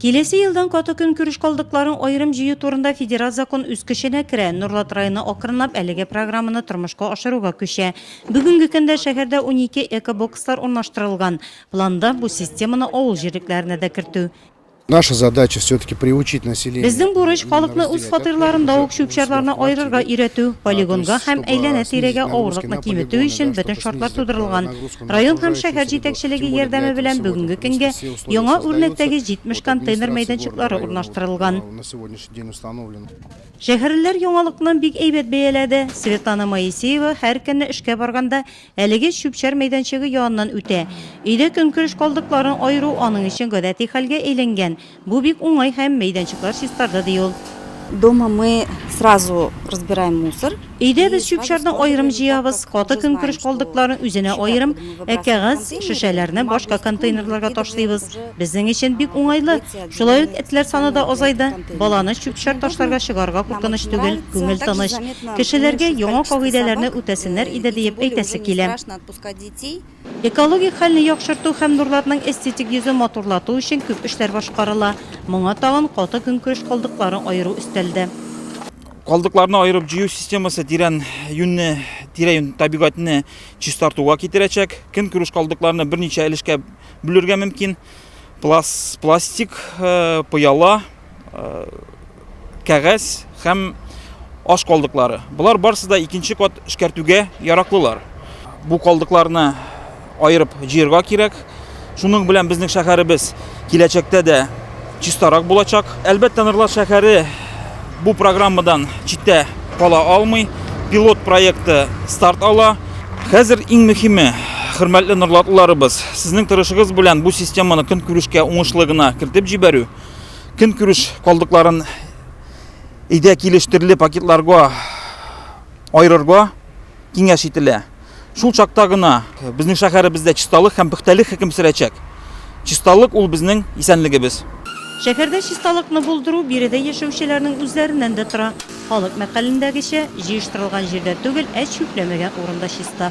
Киләсе елдан каты көнкүреш калдыкларын аерым җыю турында федераль закон үз көченә керә. Нурлат районы акрынлап әлеге программаны тормышка ашыруга күчә. Бүгенге көндә шәһәрдә 12 экобокслар урнаштырылган. Планда, бу системаны авыл җирлекләренә дә кертү. Наша задача все-таки приучить население. Безнең бурыч, халыкны үз фатирларында ук чүп-чарларны аерырга өйрәтү. Полигонга һәм әйләнә-тирәгә авырлыкны киметү өчен бөтен шартлар тудырылган. Район һәм шәһәр җитәкчелеге ярдәме белән бүгенге көнгә яңа үрнәктәге 70 контейнер мәйданчыклары урнаштырылган. Шәһәрлеләр яңалыкны бик әйбәт бәяләде. Светлана Моисеева һәр көнне эшкә барганда әлеге чүп-чар мәйданчыгы яныннан үтә. Өйдә көнкүреш калдыкларын аеру аның өчен гадәти хәлгә әйләнгән. Бу бик уңай һәм мәйданчыклар чистарды, ди ул. Дома мы сразу разбираем мусор. Өйдә без чүп-чарны аерым җыябыз, каты көнкүреш калдыкларын үзенә аерым, ә кәгазь, шешәләрне башка контейнерларга ташлыйбыз. Безнең өчен бик уңайлы. Шулай ук этләр саны да азайды. Баланы чүп-чар ташларга чыгарырга куркыныч түгел, күңел тыныч. Кешеләргә яңа кагыйдәләрне үтәсеннәр иде диеп әйтәсе килә. Экологик хәлне яхшырту һәм Нурлатның эстетик йөзен матурлату өчен күп эшләр башкарыла. Моңа тагын каты көнкүреш калдыкларын аеру өстәлде. Калдыкларны аерып җыю системасы тирән юньне, тирә-юнь табигатьне чистартуга китерәчәк. Көнкүреш калдыкларны берничә өлешкә бүлергә мөмкин. Плас, пластик, э, пыяла, э, кәгазь һәм аш калдыклары. Болар барысы да икенче кат эшкәртүгә яраклылар. Бу калдыкларны аерып җыярга кирәк. Шуның белән безнең шәһәребез киләчәктә дә чистарак булачак. Әлбәттә, Нурлат шәһәре бу программадан читтә кала алмый. Пилот проекты старт ала. Хәзер иң мөһиме, хөрмәтле нурлатлыларыбыз, сезнең тырышыгыз белән бу системаны көнкүрешкә уңышлы гына кертеп җибәрү. Көнкүреш калдыкларын өйдә килеш төрле пакетларга аерырга киңәш ителә. Шул чакта гына безнең шәһәребездә чисталык һәм пөхтәлек хөкем сөрәчәк. Чисталык ул безнең исәнлегебез. Шәһәрдә чисталыкны булдыру биредә яшәүчеләрнең үзләреннән дә тора. Халык мәкалендәгечә, җыештырылган җирдә түгел, ә чүпләмәгән урында чиста.